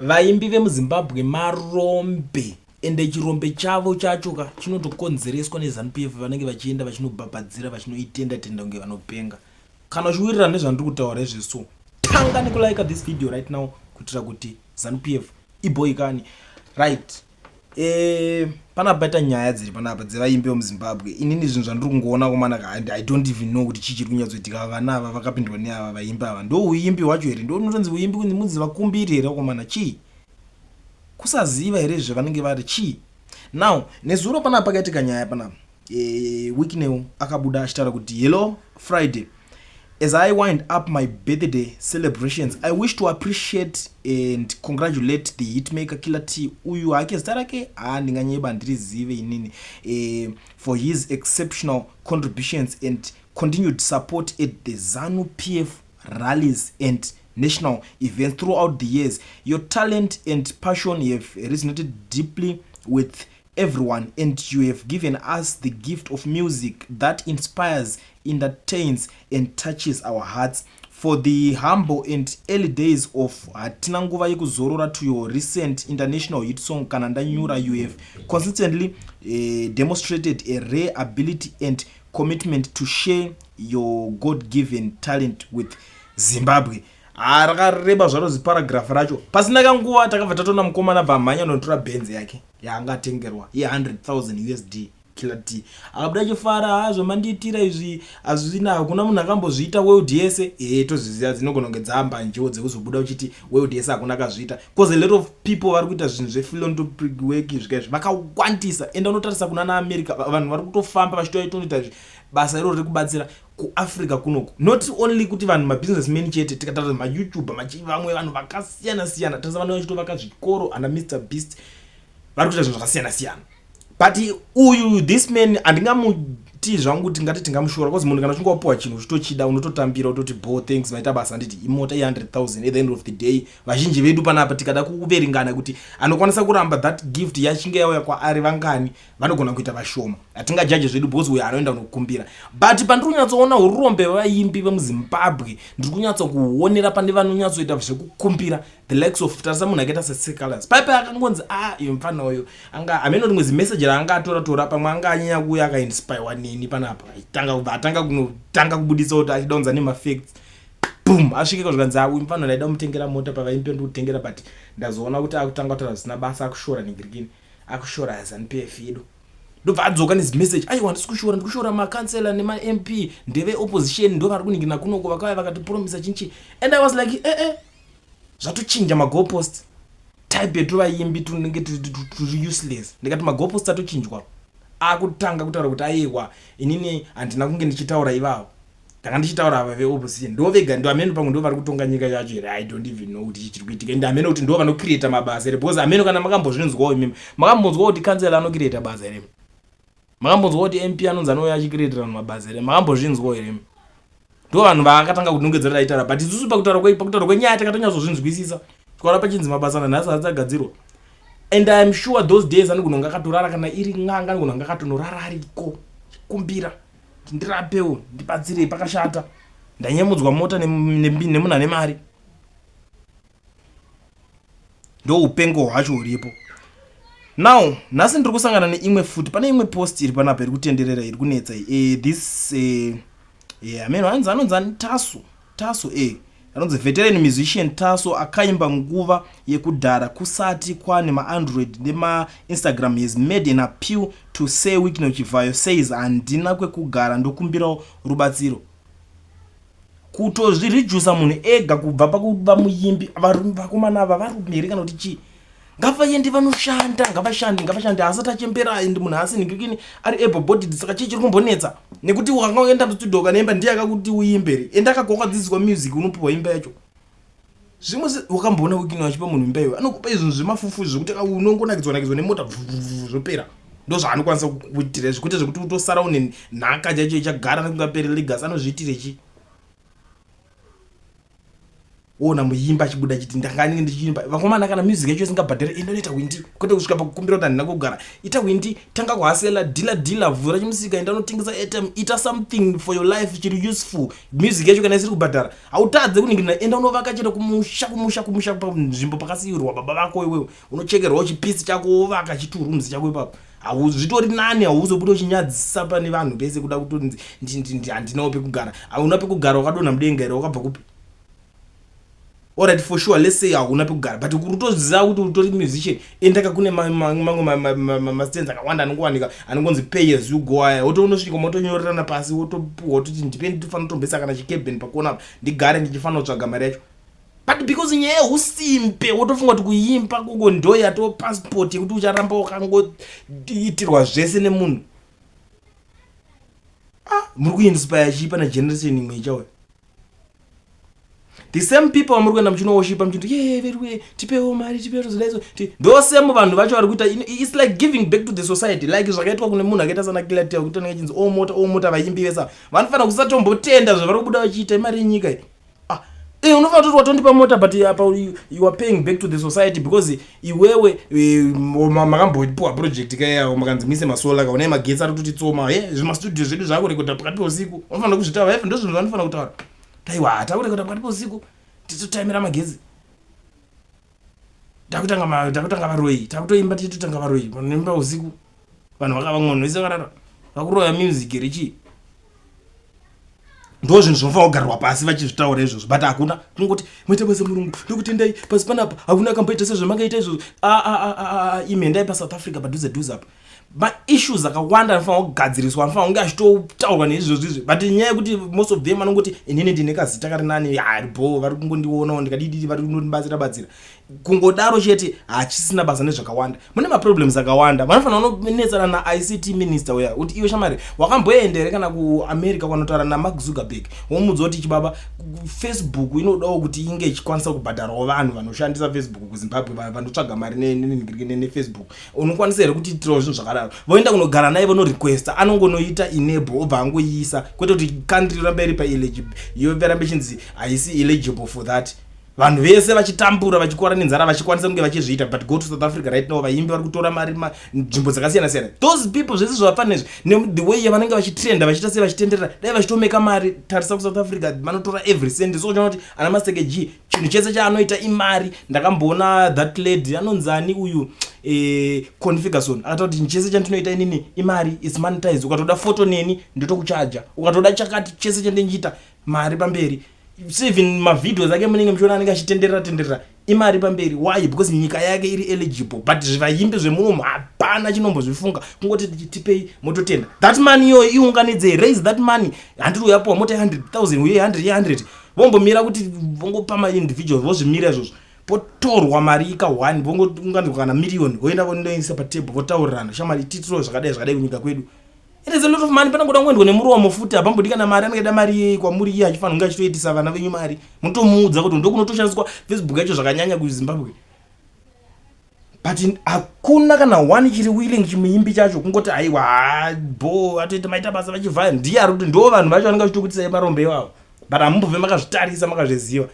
Vaimbi vemuZimbabwe marombe ende chirombe chavo chacho ka chinotokonzereswa neZanu PF vanenge vachienda vachinobhabhadzira vachinoitenda tenda kunge vanopenga. Kana uchiwirirana nezvandiri kutaura izvi so tanga nekulike this video right now kuitira kuti Zanu PF ibhoikani. Right. Eh, panapa paita nyaya dziri panapa dzevaimbi vemuZimbabwe. Inini zvinhu zvandiri kungoona komana ka I don't even know kuti chii chiri kunyatsoitika. Vana ava vakapindwa neava vaimbi ava. Ndo uimbi hwacho here? Ndo unotonzi uimbi kunzi munzi vakumbiri here komana? Chii? Kusaziva here zvavanenge vari chii? Now, nezuro panapa pakaitika nyaya panapa. Eh, Wicknell akabuda achitaura kuti hello Friday. As I wind up my birthday celebrations, I wish to appreciate and congratulate the hitmaker Killer T. Uyu hake zita rake haa ndinganyeba handirizive inini eh, for his exceptional contributions and continued support at the ZANU PF rallies and national events throughout the years. Your talent and passion have resonated deeply with everyone and you have given us the gift of music that inspires, entertains and touches our hearts. For the humble and early days of Hatina Nguva Yekuzorora to your recent international hit song Kana Ndanyura, you have consistently demonstrated a rare ability and commitment to share your God-given talent with Zimbabwe. Haa rakareba zvaro ziparagraph racho. Pasina kanguva takabva tatoona mukomana abva amhanya notora Benz yake yaanga atengerwa ye 100,000 USD Killer T. Akabuda achifara haa zvamandiitira izvi hazvina hakuna munhu akambozviita world yese. Ehe tozviziva dzinogona kunge dzambanjewo dzekuzobuda uchiti world yese hakuna akazviita. Cause a lot of people vari kuita zvinhu zvephilanthropic work zvika izvi vakawandisa. Enda unotarisa kunana America vanhu vari kutofamba vachitoita izvi basa iroro rekubatsira kuAfrica kunoku not only kuti vanhu mabusinessmen chete tikatarisa maYouTuber machi vamwe vanhu vakasiyana siyana tarisa vanhu vachitovaka zvikoro ana Mr Beast vari kuita zvinhu zvakasiyana siyana but uyu this man handingamuti zvangu kuti ngati tingamushora bcause munhu kana uchinge wapuwa chinhu uchitochida unototambira utoti bo thanks maita basa handiti imota ye100 000 at the end of the day vazhinji vedu panapa tikada kuverengana kuti anokwanisa kuramba that gift yachinge yauya kwaari vangani vanogona kuita vashoma hatingajaje zvedu because uyo anoenda kunokumbira but pandiri kunyatsoona urombe vevaimbi vemuzimbabwe ndiri kunyatsokuonera pane vanonyatsoita zvekukumbira the likes of tarisa munhu akaita sesecolors pai pai akangonzi a ah, iyo mfana uyo anga hameno rimwe zimeseji raanga atora tora pamwe anga anyanya kuuya akainspirewa neni panapa atanga kubva atanga kunotanga kubudisa kuti achida kunza nemafacts boom asvike zvikanzi ah, uyu mfana ndaida kumutengera mota pavaimbi ndikutengera but ndazoona kuti akutanga kutaura zvisina basa akushora negirikini akushora zanupf yedu ndobva adzoka nezimessage aiwa handisi kushora ndikushora makansela nemamp ndeve opposition ndo vari kuningirina kunoko vakauya vakatipromisa chinchi and i was like ee eh, eh, zvatochinja magoalpost type yetuvaimbi tunenge turi useless ndikati magoalpost atochinjwa akutanga kutaura kuti aiwa inini handina kunge ndichitaura ivavo Ndanga ndichitaura ava veopposition ndo vega ndo hameno pamwe ndo vari kutonga nyika yacho here I don't even know kuti chii chiri kuitika ende hameno kuti ndo vanocreata mabasa here because hameno kana makambozvinzwawo imimi makambonzwawo kuti councillor anocreata basa here makambonzwawo kuti MP anonzi anouya achicreatira vanhu mabasa here makambozvinzwawo here imi ndo vanhu vaakatanga kunongedzera taitaura but isusu pakutaura kwe pakutaura kwenyaya takatonyatsozinzwisisa tikaona pachinzi mabasa nanhasi haasati agadzirwa and I am sure those days anogona kunge akatorara kana iri n'anga anogona kunge akatonorara ariko chikumbira Ndirapewo, ndibatsirei pakashata. Ndanyemudzwa mota nemunhu ane mari. Ndo upengo hwacho huripo. Now, nhasi ndiri kusangana neimwe futi. Pane imwe post iri panapa iri kutenderera iri kunetsa iyi. Eh, this eh, yeah, I mean, anonzi anonzi ani Tasu. Taso eh anonzi veteran musician Taso akaimba nguva yekudhara kusati kwane maAndroid nemaInstagram has made an appeal to Sir Wicknell Chivhayo says handina kwekugara ndokumbirawo rubatsiro. Kutozvireducer munhu ega kubva pakuva muimbi varume vakomana ava varume here kana kuti chii? Ngavaende vanoshanda ngavashande ngavashande haasati achembera and munhu haasi ningirikini ari able bodied saka chii chiri kumbonetsa nekuti wanga uenda mustudio ukanoimba ndiye akakuti uimbe here enda akagwa wakadzidziswa music unopiwa imba yacho zvimwe wakamboona wikini achipa munhu imba iyoyo anokupa izvinhu zvemafufu zvekuti unongonakidzwa nakidzwa nemota zvopera ndozvaanokwanisa kuitira izvi kwete zvekuti utosara une nhaka chaicho ichagara nekungaperi legacy anozviitire chii? Woona muimba achibuda achiti ndanga ndinge ndichiimba. Vakomana kana music yacho isingabhadhare enda unoita hwindi kwete kusvika pakukumbira kuti handina kugara. Ita hwindi, tanga kuhasela, dealer dealer, vhura chimusika, enda unotengesa airtime, ita something for your life chiri useful. Music yacho kana isiri kubhadhara hautadze kuningirina, enda unovaka chero kumusha kumusha kumusha panzvimbo pakasiirwa baba vako iwewe. Unochekerwawo chipisi chako wovaka chi two rooms chako ipapo. Zvitori nani, hauzobuda uchinyadzisa pane vanhu pese kuda kutonzi handinawo pekugara. Hauna pekugara wakadonha mudenga here wakabva kupi? Alright, for sure, let's say hauna pekugara, but kutoziva kuti utori musician, endaka kune mamwe mastands akawanda anongowanika anongonzi pay as you go aya, wotounosvika motonyorerana pasi, wotopuwa wototi ndipe nditofanira kutombesa kana chicabin pakona apa ndigare ndichifanira kutsvaga mari yacho. But because nyaya yeusimbe, wotofunga kuti kuimba koko ndo yato passport yekuti ucharamba wakangoitirwa zvese nemunhu. Ah, muri kuinspire chii pana generation imwe ichauya? The same people vamuri kuenda muchinowoshipa muchiti ye veruwe tipewo mari, tipewo zvodaiso, ndo same vanhu vacho vari kuita. It's like giving back to the society, like zvakaitwa kune munhu akaita sana Killer T, kuti anenge achinzi o mota, o mota. Vaimbi vesa vanofanira kusatombotenda zvavari kubuda vachiita, imari yenyika iyi. Ah, unofanira kutoti watondipa mota, but apa you are paying back to the society because iwewe makambopiwa project kaiyawo, makanzi muise masolar, kaonai magetsi ari kutotitsoma e zvimastudio zvedu zvakurekodha pakati peusiku. Unofanira kuzvitaura ife, ndo zvinhu zvanofanira kutaura. Taiwa takurekodha pakati peusiku titotaimira magetsi, takutanga varoi, takutoimba tichitotanga varoi vanoimba usiku, vanhu vakavamwe, vanhu vese vakarara vakuroya music here chii? Ndo zvinhu zvinofanira kugarirwa pasi vachizvitaura izvozvo, but hakuna kungoti moita basa murungu, ndokutendai pasi panapa, hakuna akamboita sezvamakaita izvozvo. Imi endai paSouth Africa padhuze dhuze apa, maissues akawanda anofanira kugadziriswa, anofanira kunge achitotaurwa neizvozvo izvi, but nyaya yekuti most of them anongoti inini ndine kazita kari nani bo vari kungondionawo ndikadididi, vari kundondibatsira batsira, kungodaro chete hachisina basa nezvakawanda. Mune maproblems akawanda, vanofanira kunonetsana naICT minister uya kuti iwe shamari wakamboenda here kana kuAmerica kwanotaura naMark Zuckerberg, womudza kuti chibaba, Facebook inodawo kuti inge ichikwanisa kubhadharawo vanhu vanoshandisa Facebook kuZimbabwe, vanotsvaga mari neFacebook, unokwanisa here kutiitirawo zvinhu zvakadaro? Voenda kunogara naye, vonorequesta, anongonoita enable, obva angoiisa, kwete kuti country yoramba iri paeligible, yoramba ichinzi haisi eligible for that, vanhu vese vachitambura, vachikora nenzara, vachikwanisa kunge vachizviita. But go to South Africa right now, vaimbi vari kutora mari nzvimbo dzakasiyana siyana. Those people zvese zvavafanira izvi, the way yavanenge vachitrenda, vachiita sei, vachitenderera, dai vachitomeka mari. Tarisa kuSouth Africa, vanotora every cent. So uchiona kuti ana Master KG chinhu chese chaanoita imari. Ndakamboona that lady anonzani uyu, Configerson, akataura kuti chinhu chese chandinoita inini imari, is monetize. Ukatoda foto neni ndotokuchaja, ukatoda chakati, chese chandinchiita mari pamberi. Even mavideos ake munenge muchiona anenge achitenderera tenderera, imari pamberi. Why? Because nyika yake iri eligible. But zvivaimbi zvemunomu hapana chinombozvifunga, kungoti tipei mototenda. That money iyoyo iunganidzei, raise that money. Handiri uyapuwa mota ye100 000 uye 100 ye100, vombomira kuti vongopa maindividuals, vozvimira izvozvo, potorwa mari ika1, vongounganidzwa kana miriyoni, voenda vondoisa patable, votaurirana, shamari titiro zvakadai zvakadai kunyika kwedu. It is a lot of money. Panongoda kungoendwa nemuromo futi, hapambodi kana mari. Anenge da mari yei kwamuri iye achifanira kunge achitoitisa vana venyu mari? Munotomuudza kuti ndokunotoshandiswa Facebook yacho zvakanyanya kuZimbabwe, but hakuna kana one chiri willing chimuimbi chacho kungoti aiwa bo atoita maita basa vachivhaya. Ndiye ari kuti ndo vanhu vacho vanenge vachitokutisai marombe ivavo, but hamumbobve makazvitarisa makazviziva.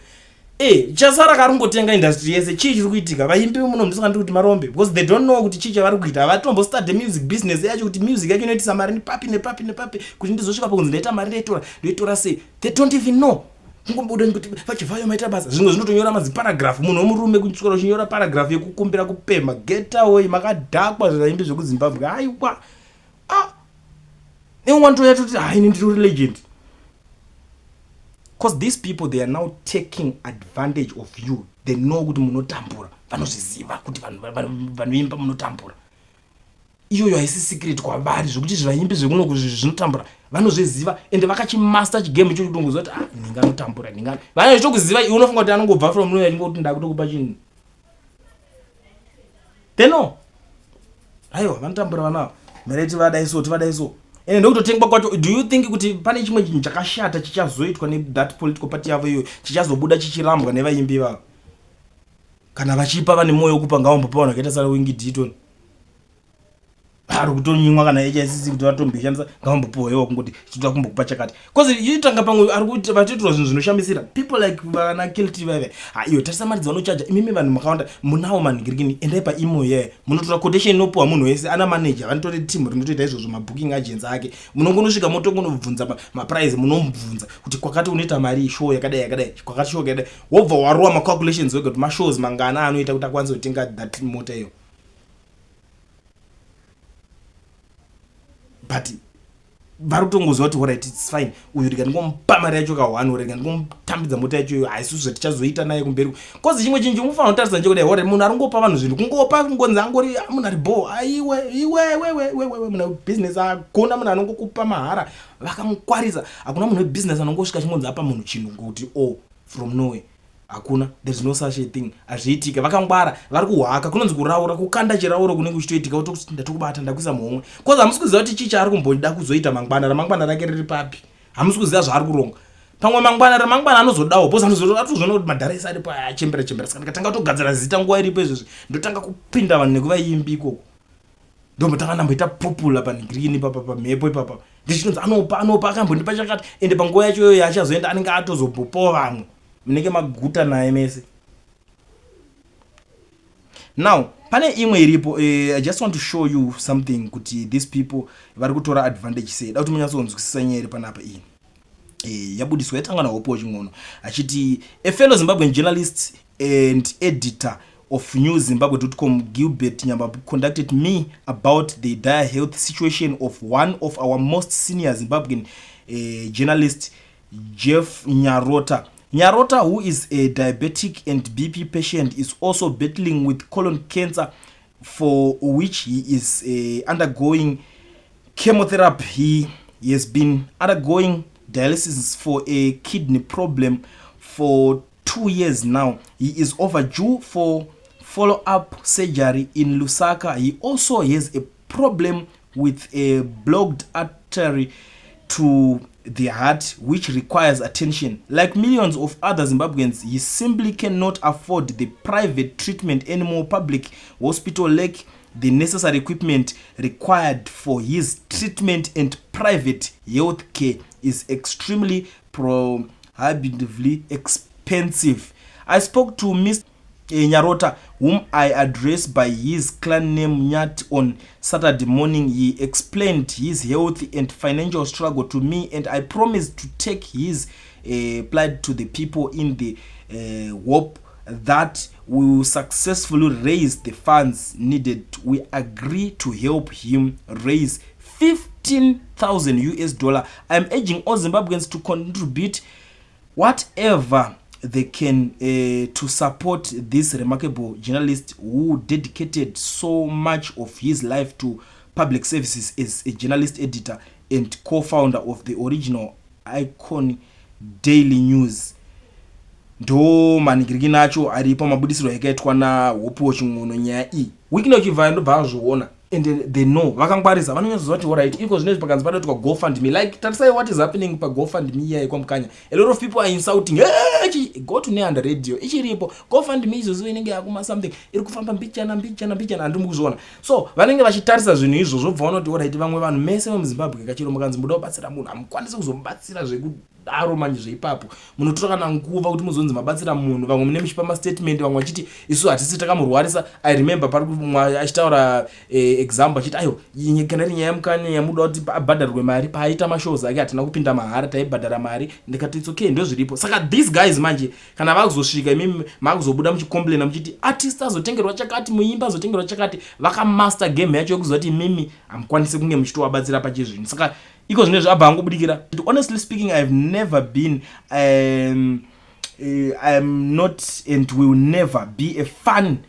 E chasara karingotenga industry yese. Chii chiri kuitika? Vaimbi muno ndisaka ndiri kuti marombe, because they don't know kuti chii chavari kuita. Havatombostudye music business yacho, kuti music yacho inoitisa mari nepapi nepapi nepapi, kuti ndizosvika pakunzi ndaita mari, ndaitora ndoitora sei. They don't even know. Kungomboda kuti vachivhayo maita basa, zvimwe zvinotonyora maziparagraph. Munhu wemurume kuswera uchinyora paragraph yekukumbira kupemha, get away, makadhakwa. Zvaimbi zvekuZimbabwe, aiwa, ah, iwantoya toti haini nditori legend, because these people, they are now taking advantage of you. They know kuti munotambura, vanozviziva kuti vanhu vanoimba munotambura. Iyoyo haisi secret kwavari, zvekuti zvivaimbi zvekunoku zvinotambura vanozviziva, ende vakachimaster chigame icho, kutongoziva kuti ah, ninga anotambura, ninga vanozvitokuziva. Iwe unofunga kuti anongobva from nowhere achingoti ndakutokupa chinhu? They know, aiwa, vanotambura vanavo, mere tivadai so, tivadai so, ende ndokutotengwa kwacho. Do you think kuti pane chimwe chinhu chakashata chichazoitwa nethat political party yavo iyoyo chichazobuda chichirambwa nevaimbi vavo? Kana vachipa, vane mwoyo wekupa, ngavambopa vanhu vakaita sana Winky D. Ari kutonyimwa kana HICC kuti vatomboishandisa, ngavambopiwa iwo kungoti chitoda kumbokupa chakati, cause itanga pamwe ari kuti vatoitirwa zvinhu zvinoshamisira. People like vana Kelty vaive ha, iyo tarisa mari dzavanochaja. Imimi vanhu makawanda munawo manhingirikini, endai paimo ye munotora quotation inopiwa munhu wese. Ana manager vanotori team rinotoita izvozvo, mabooking agents ake. Munongonosvika motongonobvunza maprice, munomubvunza kuti kwakati unoita mari, show yakadai yakadai, kwakati show yakadai, wobva warowa macalculations wega kuti mashows mangana anoita kuti akwanise kutenga that mota iyo. But vari kutongoziva kuti alright, it's fine, uyu ndikandingomupa mari yacho ka1 or ndikandingomutambidza mota yacho iyo, haisusu zvatichazoita naye kumberi. Cause chimwe chinhu chimufanira kutarisa nchekudai, ore munhu ari kungopa vanhu zvinhu, kungopa kungonzi angori munhu ari bo, aiwe iwe wewewewe, munhu webusiness hakuna munhu anongokupa mahara. Vakamukwarisa, hakuna munhu webusiness anongosvika achingonzi apa munhu chinhu kuti o oh, from nowhere. Hakuna, there is no such a thing, hazviitike. Vakangwara, vari kuhwaka, kunonzi kuraura, kukanda chirauro kunenge kuchitoitika. Otokuti ndatokubata, ndakuisa muhomwe, cause hamusi kuziva kuti chii chaari kumboda kuzoita mangwana, ramangwana rake riri papi. Hamusi kuziva zvaari kuronga. Pamwe mangwana ramangwana anozodawo, because anozoona kuti madhara ese aripo achembera chembera, saka ndikatanga kutogadzira zita nguva iripo izvezvi, ndotanga kupinda vanhu nekuvaimbi ikoko, ndombotanga ndamboita popular panhigirini ipapa, pamhepo ipapa, ndichinonzi anopa, anopa, akambondipa chakati. Ende panguva yacho iyoyo yaachazoenda anenge atozombopawo vamwe, munenge maguta naye mese. Now pane imwe iripo, I just want to show you something kuti these people vari kutora advantage sei. Da kuti munyatsonzwisisa nyaya iri panapa iyi. Yabudiswa yatanga naHope Chin'ono achiti a fellow Zimbabwean journalist and editor of newzimbabwe.com, Gilbert Nyambambu, contacted me about the dire health situation of one of our most senior Zimbabwean journalists, Jeff Nyarota. Nyarota, who is a diabetic and BP patient, is also battling with colon cancer, for which he is undergoing chemotherapy. He has been undergoing dialysis for a kidney problem for 2 years now. He is overdue for follow-up surgery in Lusaka. He also has a problem with a blocked artery to the heart, which requires attention. Like millions of other Zimbabweans, he simply cannot afford the private treatment anymore. Public hospital lack the necessary equipment required for his treatment, and private health care is extremely prohibitively expensive. I spoke to Mr Nyarota, whom I address by his clan name Nyat, on Saturday morning. He explained his health and financial struggle to me, and I promised to take his plight to the people in the hope that we will successfully raise the funds needed. We agree to help him raise 15,000 US dollar. I'm urging all Zimbabweans to contribute whatever they can to support this remarkable journalist who dedicated so much of his life to public services as a journalist, editor and co-founder of the original Icon Daily News. Ndo manhingirikini acho aripo, mabudisirwo yakaitwa naHope Chin'ono nyaya iyi. Wicknell Chivayo ndobva azviona, and they know, vakangwarisa, vanonyatsoziva kuti alright, iko zvinezvi pakanzi panoitwa GoFund Me, like tarisai what is happening paGoFund Me iya yekwaMukanya. A lot of people are insulting. Hey, go to Nehanda Radio, ichiripo GoFund Me izvozvo, inenge yakuma something iri kufamba mbichana mbichana mbichana, handiri mukuzviona. So vanenge vachitarisa zvinhu izvozvo, bva vanoti alright, vamwe vanhu mese vemuZimbabwe, kachiro mukanzi muda kubatsira munhu, hamukwanisi kuzomubatsira zvekudaro. Manje zveipapo munotora kana nguva kuti muzonzi mabatsira munhu. Vamwe mune muchipa mastatement, vamwe vachiti isu hatisi takamurwarisa. I remember pari mumwe achitaura example achiti aiwa, kana iri nyaya yaMukanya yamuda kuti abhadharwe mari, paaita mashows ake hatina kupinda mahara, taibhadhara mari. Ndikati it's okay, ndo zviripo. Saka these guys manje kana vakuzosvika, imimi makuzobuda muchicomplaina muchiti artist azotengerwa chakati, muimba azotengerwa chakati. Vakamaster game yacho yekuziva kuti imimi hamukwanisi kunge muchitovabatsira pachizvinhu. Saka iko zvinezvi abva angobudikira. Honestly speaking, I have never been, I am not and will never be a fan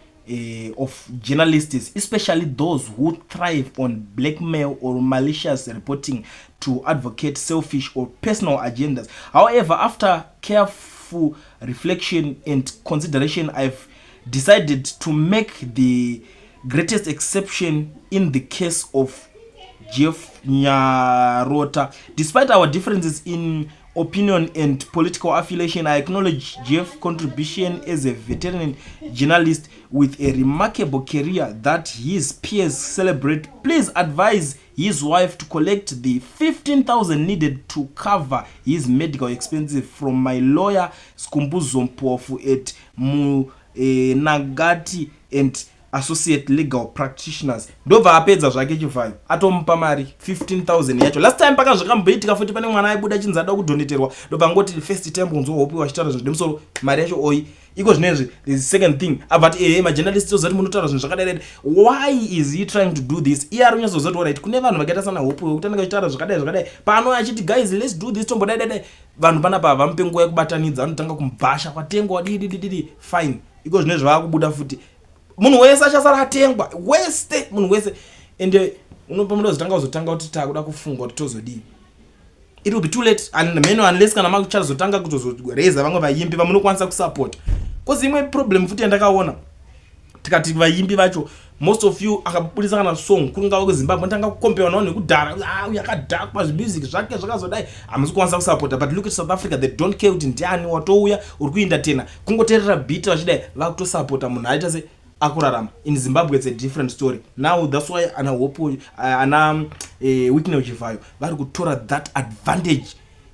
of journalists, especially those who thrive on blackmail or malicious reporting to advocate selfish or personal agendas. However, after careful reflection and consideration, I've decided to make the greatest exception in the case of Jeff Nyarota. Despite our differences in opinion and political affiliation. I acknowledge Jeff contribution as a veteran journalist with a remarkable career that his peers celebrate. Please advise his wife to collect the 15,000 needed to cover his medical expenses from my lawyer Skhumbuzo Mpofu at Munagati and Associate Legal Practitioners." Ndobva apedza zvake Chivhayo, atomupa mari 15,000 yacho. Last time paka zvakamboitika futi, pane mwana aibuda chinzi ada kudoneterwa, ndobva angoti first time kunzwa Hope vachitaura zvinhu zvemusoro, mari yacho oi. Iko zvinezvi the second thing abva ati, "Ehe, majournalist, toziva kuti munotaura zvinhu zvakadai." Why is he trying to do this? Iye ari kunyatsoziva kuti alright, kune vanhu vakaita sana Hope wekuti anenge achitaura zvakadai zvakadai pano, achiti, "Guys, let's do this, tombodai dai dai." Vanhu panapa havamupe nguva yekubatanidza, vanotanga kumubhasha, kwatengwa dididididi. Fine, iko zvinezvi vaakubuda futi, munhu wese achasara atengwa wese, munhu wese. Ende unopamudozotanga kuzotanga kuti takuda kufunga kuti tozodii, it will be too late. And meno unless kana makuchazotanga kutozoreza vamwe vaimbi vamunokwanisa kusapota, 'cause imwe problem futi yandakaona, tikati vaimbi vacho, most of you akabudisa kana song, kungava kuZimbabwe, anotanga kukompewa navanhu vekudhara, "Ah, uyu akadhakwa, zvimusic zvake zvakazodai," hamusi kukwanisa kusapota. But look at South Africa, they don't care kuti ndiani watouya uri kuinda tena, kungoteerera beat vachidai, vakutosapota munhu aita se akurarama. In Zimbabwe it's a different story now. That's why ana Hope, ana Wicknell Chivhayo vari kutora that advantage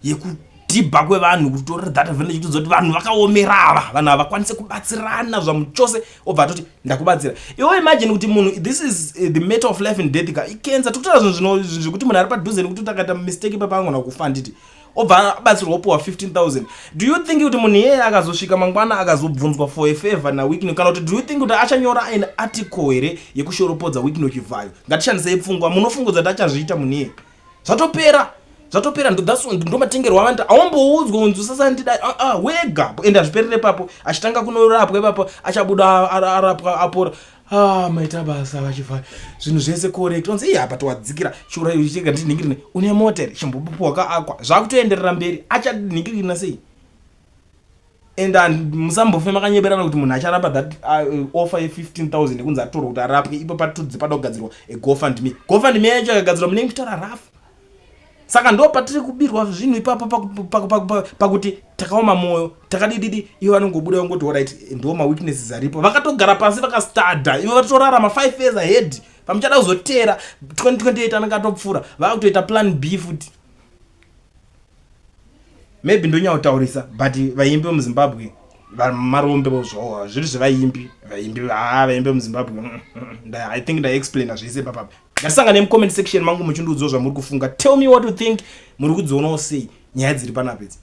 yekudhibha kwevanhu, kutora that advantage kutoziva kuti vanhu vakaomera ava, vanhu havakwanisi kubatsirana zvamuchose, obva atoti, "Ndakubatsira iwe." Imagine kuti munhu, this is the matter of life and death ka, icancer. Tikutora zvinhu zvekuti munhu ari padhuze nekuti takaita mistake ipapa angona kufa, nditi obva abatsirwa, opiwa 15,000. Do you think kuti munhu iyeye akazosvika mangwana akazobvunzwa for a favor naWicknell, kana kuti do you think kuti achanyora an article here yekushoropodza Wicknell Chivhayo? Ngatishandisei pfungwa. Munofungudza kuti achazviita munhu iyeye? Zvatopera, zvatopera. Ndo matengerwo avanoita. Aumboudzwa unzi usasandidai. Ah, ah, wega ende hazviperere papo. Achitanga kunorapwa ipapo, achabuda arapwa, apora. "Ah, maita basa vaChivhayo, zvinhu zvese correct." Onzi, "Iya, apa towadzikira chura chega, ndinhingirine, une mota here? Chimbopuwa kaakwa." Zvakutoenderera mberi. Achanhingirina sei? And musambofe makanyeberana kuti munhu acharamba that offer ye15,000 yekunzi atorwe kuti arapwe. Ipo patudzi pada kugadzirwa eGoFundMe. GoFundMe yacho yakagadzirwa, munenge muchitaura rafu. Saka ndo patiri kubirwa zvinhu ipapo, pakuti takaoma mwoyo, takadididi. Ivo vanongobuda vangoti, "Alright, ndo maweaknesses aripo." Vakatogara pasi vakastadha, ivo vatorarama 5 years ahead. Pamuchada kuzotera 2028 anenge atopfuura, vakutoita plan B futi. Maybe ndonyautaurisa, but vaimbi vemuZimbabwe marombe zvawo, zviri zvevaimbi. Vaimbi, ha, vaimbi vemuZimbabwe, I think ndaexplaina zvese papapa. Ngatisangane mucomment section mangu muchindiudzawo zvamuri kufunga. Tell me what you think. Muri kudzionawo sei nyaya dziri panapa idzi?